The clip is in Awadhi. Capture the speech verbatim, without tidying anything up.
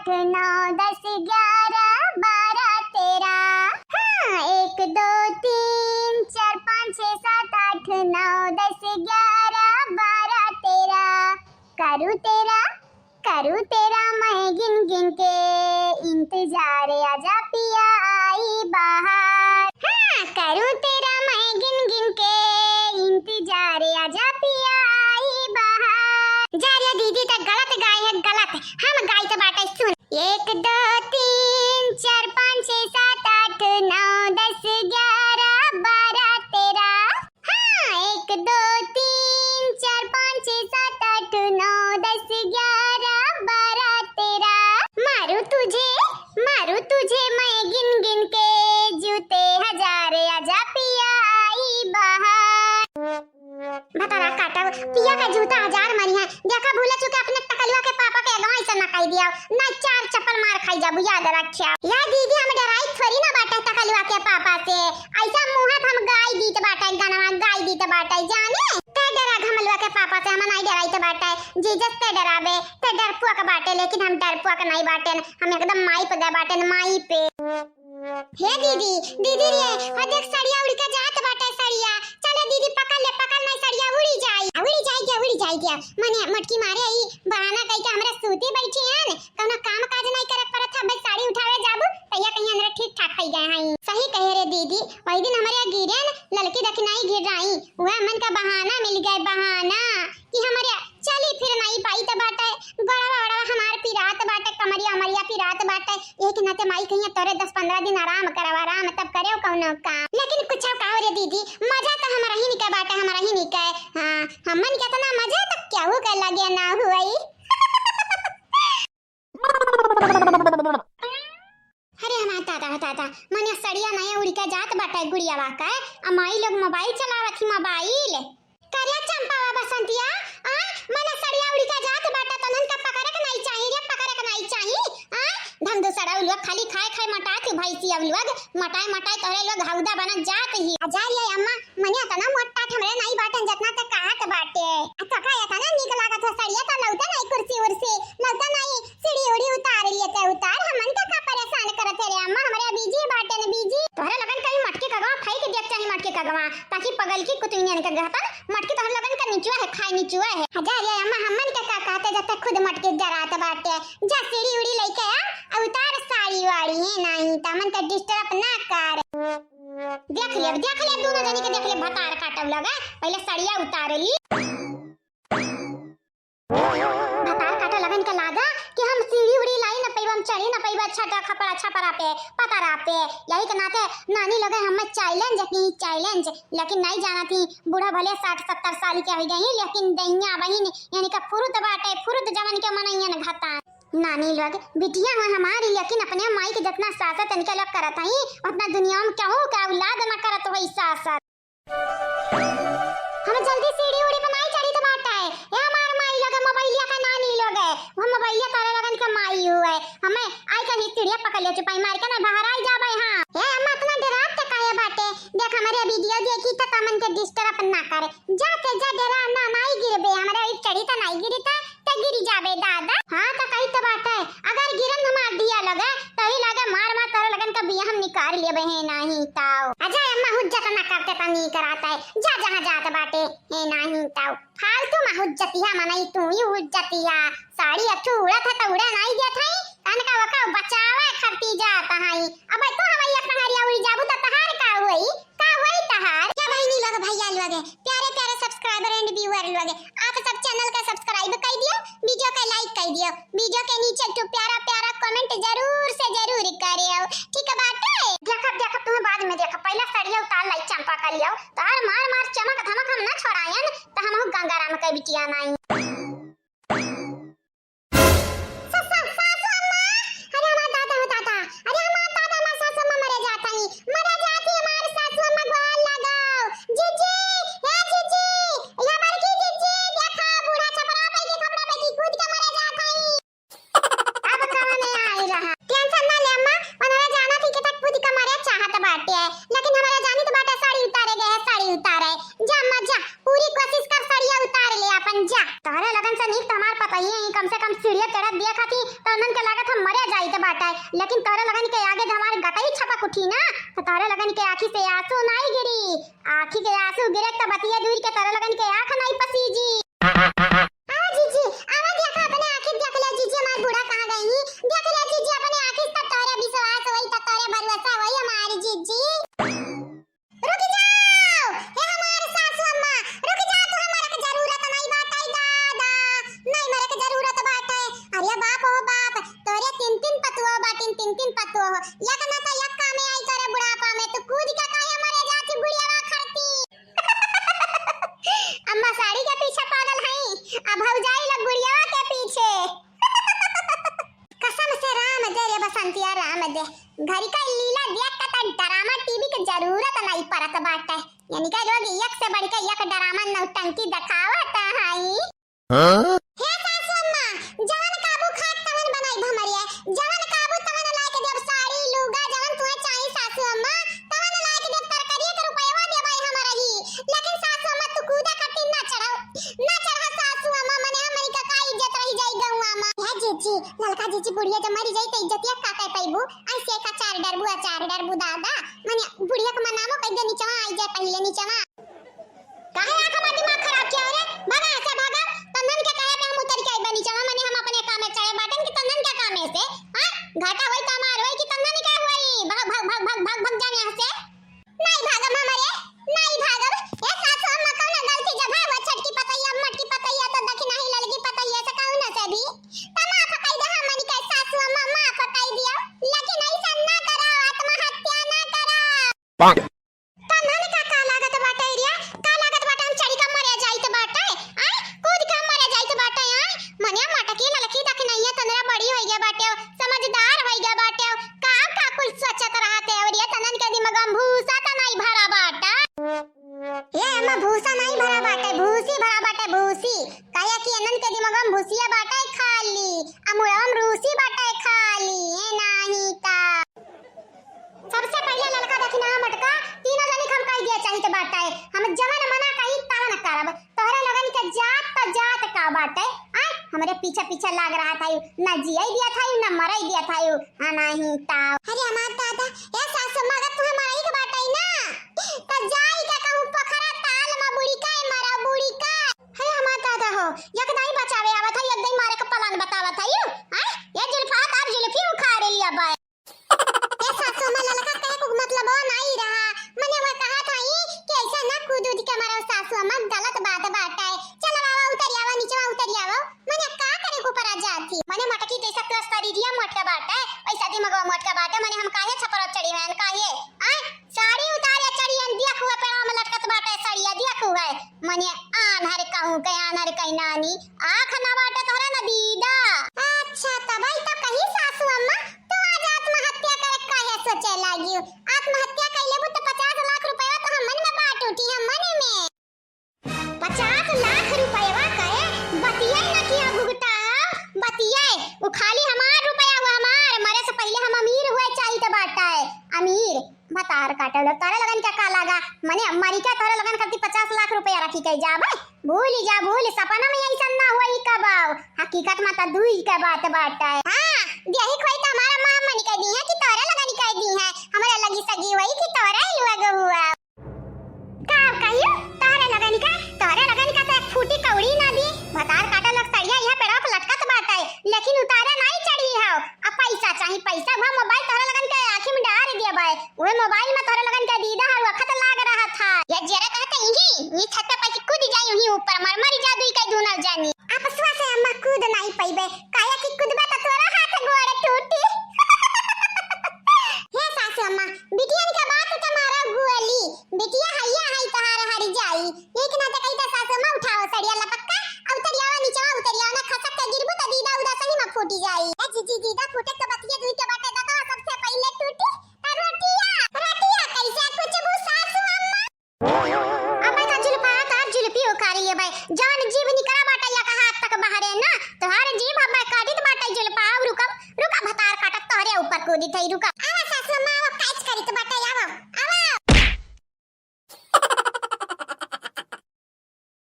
आठ, नौ, दस, ग्यारह, बारह, तेरह। हाँ, एक, दो, तीन, चार, पाँच, छः, सात, आठ, नौ, दस, ग्यारह, बारह, तेरह। करूँ तेरा, करूँ तेरा मैं गिन गिन के इंतजार, आजा पिया आई बहार। हाँ, करूँ तेरा मैं गिन गिन के इंतजार, आजा पिया आई बहार। जा रे दीदी, त गलत गाए है, गलत। हम गाइत बाटे, सुन। एक, दो, तीन, चार, पाँच, छः, सात, आठ, नौ, दस, ग्यारह, बारह, तेरह। हाँ, एक, दो, तीन, चार, पाँच, छः, सात, आठ, नौ, दस, ग्यारह, बारह, तेरह। मारूँ तुझे, मारूँ तुझे मैं गिन गिन के, जूते हजार, आजा पिया आई बहार। भतारा काटब, पिया का जूता हजार मारी है। देखा भूले चुके अपने टकलुआ के पापा के अगवा ऐसा ना कह दिया, ना चार चप्पल मार खाई जाबू, याद रखिया। या दीदी, हम डराई थोड़ी ना बाटे टकलुआ के पापा से, ऐसा मुँह हम गाई दीत बाटे, गनवा गाई दीत बाटे, जाने। ते डरा घमलुआ के पापा से, हम नहीं डराई तो बाटे, जीजस ते डराबे, ते डरपुआ के बाटे, लेकिन हम डरपुआ के नहीं बाटे, हम एकदम माई पे दे बाटे, माई पे। हे दीदी, दीदी रे, हो देख सड़िया उड़ के जात बाटे सड़िया। चले दीदी, पकड़ ले, पकड़ नहीं सड़िया उड़ी जाई। आ, उड़ी जाई क्या, उड़ी जाई क्या? मने मटकी मारे आई, बहाना कई के हमरा सूती बैठी हन, कौनो काम काज नहीं करे परत है, बस साड़ी उठावे जाबू, तैया कहीं हमरा ठीक ठाक होई गए हैं। सही कहे रे दीदी, वही दिन हमरे गिरे न ललकी दखिनाई गिर रही, वह मन का बहाना मिल गए, बहाना। कि हमरे चली फिर नाई पाई त बाटे, गोड़वा ओड़वा हमार पिरात बाटे, कमरिया उमरिया पिरात बाटे। एक नाते माई कहिया तोरे दस पन्द्रह दिन आराम करवा, आराम तब करेव कौनो काम। लेकिन कुछ कहो रे दीदी, मजा त हमरा ही निके बाटे, हमरा ही निके। हाँ, हमन के इतना मजा त केहू के लगे ना हुई। अरे हमार दादा हो दादा, मने सड़िया नया उड़ी के जात बाटे गुड़ियावा के, आ माई लोग मोबाइल चलावत ही, मोबाइल। करे चंपावा बसंतिया, आ, मने सड़िया उड़ी के जात बाटे, तनन का पकड़े के नहीं चाही रे, पकड़े के नहीं चाही, आ, धम दूसरा उ लोग खाली खाए खाए मोटात ही भैंसिया उ लोग, मोटाए मोटाए तोहरे लोग हौदा बनत जात ही। आ जा रे अम्मा, मने इतना मोटा हमरे नहीं बाटन जतना ते कहत बाटे। आ काका इतना नीक लागत हो सड़िया, तो लौटे नहीं कुर्सी उर्सी, लौटे नहीं सीढ़ी उड़ी उतार लिए ते उतार, हमन का का परेशान करत है रे अम्मा, हमरे busy बाटे न busy। तोहरे लगन कहीं मटकी कगवा फेंक दिया चाही मटकी कगवा, ताकि पगल की कुतुइनियन के गहतन मटकी तोहरे लगन का निचुआ है, खाए निचुआ है। हजार ये अम्मा हमन के का कहते जब तक खुद मटकी जरात बाटे, जा सीढ़ी उड़ी लेके आ, आ उतार साड़ी वाड़ी है नहीं, त हमन के disturb ना कर। देख ले, देख ले, दोनों जनी के देख ले, भतार काटब लगा, पहले सड़िया उतार ली। भतार काटे लगन के लागा कि हम सीढ़ी उड़ी लाई न पइबा, हम चढ़ी न पइबा, अच्छा तो खपड़ा छपरा पे, पतरा पे। यही के नाते नानी लोग हमें challenge की challenge, लेकिन नहीं जानत ही, बूढ़ा भले साठ सत्तर साल के हो गई, लेकिन दहिया बहिन यानी का फुरुत बाटे, फुरुत जवन के मनइयन घता। नानी लोग बिटिया हो हमारी, लेकिन अपने माई के जितना सासत इनके लोग करत हई, उतना दुनिया में केहू के औलाद न करत होई सासत। हम जल्दी सीढ़ी उड़ी बनाई चढ़ी तो बाटा है। ए हमार माई लोग, मोबाइलिया का नानी लोग है। वो मोबाइलिया तारे लगन के माई हुए। हमें आई का सीढ़िया पकड़ लिया, चुपाई मार के ना बाहर आई जाबे। हाँ। ए अम्मा, इतना डरात ते काहे बाटे? देख, हमारे video देखी तो तमन के disturb ना करे। जा ते जा, डरा ना, नाई गिरबे। हमारे ई चढ़ी तो नाई गिरी तो ते गिरी जाबे दादा। हाँ, तो कही तो बात है, अगर गिरन हमार दिया लगे, तो ही लगे मार मार तोरे लगन का बिया हम निकाल लेबे है नहीं ताओ। अजय अम्मा हुज्जत ना करते तो नहीं कराता है, जा जहाँ जात बाटे है नहीं ताओ। फालतू में हुज्जतिया मनई तू ही हुज्जतिया। साड़ी अच्छू उड़त है तो उड़े नहीं देत है, तन का वका बचावे खरती जात है। अब तू हवाई एक टंगरिया उड़ी जाबू तो तहार का हुई? का होई तहार? क्या बहिनी लोग, भैया लोग, प्यारे प्यारे subscriber and viewer लोग, आप सब channel का subscribe कर दियो, video का like कर दियो, video के नीचे एक ठो प्यारा प्यारा comment जरूर से जरूर करियो, ठीक बाटे? देखब देखब तुम्हें बाद में देखब, पहला सड़िया उतार लाई चंपा कर लियो, तहार मार मार चमक धमक हम ना छोड़ायन, तो हम गंगाराम के बिटिया नाई। सा-, सा-, सासू अम्मा, अरे हमार दादा हो दादा, अरे हमार दादा, हमार सासू अम्मा मरे जात हई, मरे जात ही हमार सासू अम्मा, गोड़ लगाओ। जीजी, हे जीजी, ये हमार की जीजी, देखा बूढ़ा छपरा पे की खपड़ा पे की कूद के मरे जात हई। अब कहाँ में आई रहा? Tension ना ले अम्मा, उन्होंने जाना थी कि तक कूद के मरे चाहत बाटे, लेकिन हमारे जानी तो बाटे साड़ी उतारे गए, साड़ी उतारे। जा अम्मा जा, पूरी कोशिश कर सड़िया उतार ले अपन, जा। तोहरे लगन से नीक त हमार पतइये ही, कम से कम सीढ़िया चढ़त दिया खाती त उन्हन के लागत हम मरे जाइत बाटे, लेकिन तोहरे लगन के आगे जब हमार गटई छपक उठी ना, त तोहरे लगन के आँखी से आँसू नाई गिरी। आँखी के आँसू गिरे त बतिया दूर के तोहरे लगन के आँख नाई पसीजी। आवा जीजी, आवा देखा अपने आँखी देख ले जीजी, हमार बूढ़ा कहाँ गई ही? देख ले जीजी अपने आँखी से, तब तोहरे विश्वास होई, तब तोहरे भरोसा होई हमार जीजी। रुक जाओ, हे हमार सासू अम्मा, रुक जाओ, तू हमारा के जरूरत नहीं बाटे दादा, नहीं मरे के जरूरत बाटे। अरे बाप हो बाप, तोरे तीन तीन पतुआ बाटिन, तीन तीन पतुआ हो, एक ना तो एक कामे आई तोरे बुढ़ापा में, तू कूद के काहे मरे जाती बुढ़ियावा खरती। अम्मा साड़ी के पीछे पागल हई, अब भौजाई लग बुढ़ियावा के पीछे। कसम से राम दे रे बसंतिया, राम दे। घरी का लीला देख के त ड्रामा टीवी के जरूरत नहीं पड़त बाटे। यानी का लोग एक से बढ़ के एक ड्रामा नौटंकी देखावत हई। हाँ? हे सासू अम्मा, जवन काबू खाट तवन बनाई भमरिया, जवन काबू तवन लाइके देब, साड़ी लुगा जवन तुहे चाही सासू अम्मा, तवन लाइके देब, तरकारी के रुपयवा देबै हमरा ही। लेकिन सासू अम्मा तू कूदा खातिर ना चढ़ाओ, ना चढ़ा सासू अम्मा, मने हमरी का का इज्जत रही जाई गौवा में। हे जीजी, ललका जीजी बुढ़िया जब मरी जाई त इज्जतिया का कह पैबू? ऐसे का चार डरबू, आ चार डरबू दादा, मने बुढ़िया के मनामो कह दे नीचवा आई जाए पहले नीचवा। काहे आँख हमार दिमाग खराब किया हो रे? भागा यहाँ से भागा। तन्नन के कहे पे हम उतर के आइबा नीचवा, मने हम अपने काम में चढ़े बाटन कि तन्नन के काम में से, हाँ? घाटा होई त हमार होई कि तन्नन के होई? भाग, भाग, भाग, भाग, भाग, भाग जान यहाँ से। नहीं भागम हमरे, नहीं भागम। ए सासू अम्मा कौनो गलती जब है वो छोटकी पतैया, मोटकी पतैया तो दखिना ही ललकी पतैया से कहू ना से भी। त माफ कई दे हमनी के सासू अम्मा, माफ कई दिया। लेकिन ऐसा ना करा, आत्महत्या ना करा। तन्हन का, का लागत बाटे रे? का लागत बाटे हम चढ़ी का मरे जाइत बाटे? आय, कूद के मरे जाइत बाटे, आय? मने मटकी ललकी दखिनैया तनरा बड़ी होई गया बाटे, समझदार होई गया बाटे। का, का कुल सोचत रहत है रे? तन्हन के दिमाग में भूसा त नहीं भरा बाटे। ए अम्मा, भूसा नहीं भरा बाटे, भूसी भरा बाटे, भूसी। काहे कि एनन के दिमाग में भूसिया बाटे खाली, आ मुड़वा में रूसी बाटे खाली, ए नाही ता। सबसे पहिले ललका दखिना मोटका, तीनों जनी के हम कह दिया चाहित बाटे, हम जवन मना कही तवन करब। तोहरे लोगन के जात त जात का बाटे, आय, हमरे पीछे पीछे लाग रहा था, ना जिये दिया था, ना मरे दिया था, हाँ नाही ता। अरे हमार दादा, ए सासू अम्मा, अगर तुहे माई के बाटे ना, त जाई के कहूँ पोखरा ताल में बुड़ी का मरा बुड़ी का। हे हमार दादा हो, एक दाई बचावे आवत है, एक दाई मारे के plan बतावत है, यू, आय, ये जुल्फा तार जुल्फी उखाड़ लिया बा। ए सासू अम्मा, ललका कहे को मतलब वो नहीं रहा। मने वो कहा था ई कि ऐसा ना कूद उद के मारो सासू अम्मा, गलत बात बाटे। चलो बाबा, उतरियावा, नीचे उतरियावा। मने का करे को परा जाती? मने मटकी जैसा तोर शरीरिया मोटका बाटे, वैसा दिमागवा मोटका बाटे। मने हम काहे छपरा चढ़ी हैं, काहे? आय, साड़ी उतारे चढ़ी हैं, देख हुआ पेड़वा में लटकत बाटे साड़िया, देख हुआ। मने आन्हर कहूँ के, आन्हर कहीं नानी, आँख ना बाटे तोहरा ना दीदा। अच्छा, तबई तो कही सासू अम्मा, तू आज आत्महत्या करे काहे सोचे लागियो? आत्महत्या कर लेबू तो पचास लाख रुपया तो हमन में बांट उठी, हमन में। पचास लाख रुपया के बतिये न किया भुगता, बतिये। वो खाली हमार रुपया हुआ, हमार, मरे से पहिले हम अमीर हुए चाहित बाटे, अमीर। भतार काटे लोग, तोहरे लगन के का लागा? मने मरी के तोहरे लगन खातिर पचास लाख रुपया रखी के जाबे? भूल जा, भूल, सपना में ऐसा ना हुआ ही कबाऊ। हकीकत में त दुई के बात बाटे। हाँ, देही खोई त हमारा माँ मनी कह दी है कि तोहरे लगन कह दी है। हमारे लगी सगी हुई कि तोहरे ही लोग हुआ। का कहियो? तोहरे लगन का, तोहरे लगन का तो एक फूटी कौड़ी ना दी। भतार काटे लोग सड़िया यहाँ पे रख लटकत बाटे, लेकिन उतारे नहीं चढ़ी हो। अब पैसा चाही, पैसा भा मोबाइल तोहरे लगन के आँखी में डार दिया बाय। उहे मोबाइल में तोहरे लगन के दीदा हर वक्त लाग रहा था। ये जरा कहते ही, ये छत पे पैसे कूद जाई, वहीं ऊपर मर मर जा दुई के दूना जानी। आपसवा से अम्मा कूद नहीं पइबे, काहे कि कूदबे तो तोरा हाथ गोड़ टूटी। हे सासू अम्मा, बिटियन के बात के मारा गुअली, बिटिया हैया है तोहार हर जाई। एक ना तो कही तो सासू अम्मा उठाओ सड़िया लपक्का, अब उतरियावा नीचवा उतरियावा ना खसक के गिरबू तो दीदा उदा सही में फूटी जाई। ए जीजी दीदा फूटे तो बतिया दुई के बाटे दादा सबसे पहिले टूटी। त रोटिया, रोटिया कैसे कुचबू सासू अम्मा? अबे का जुल्फा, तार जुल्फी उखाड़ी है भाई। जवन जीभ निकरा बाटे या का हाथ तक बाहरे ना, तोहार जीभ अबे काटित बाटे जुल्फा। अब रुका, रुका भतार काटत तोहरे ऊपर कूदी थई, रुका। आवा सासू अम्मा, वो कैच करी तो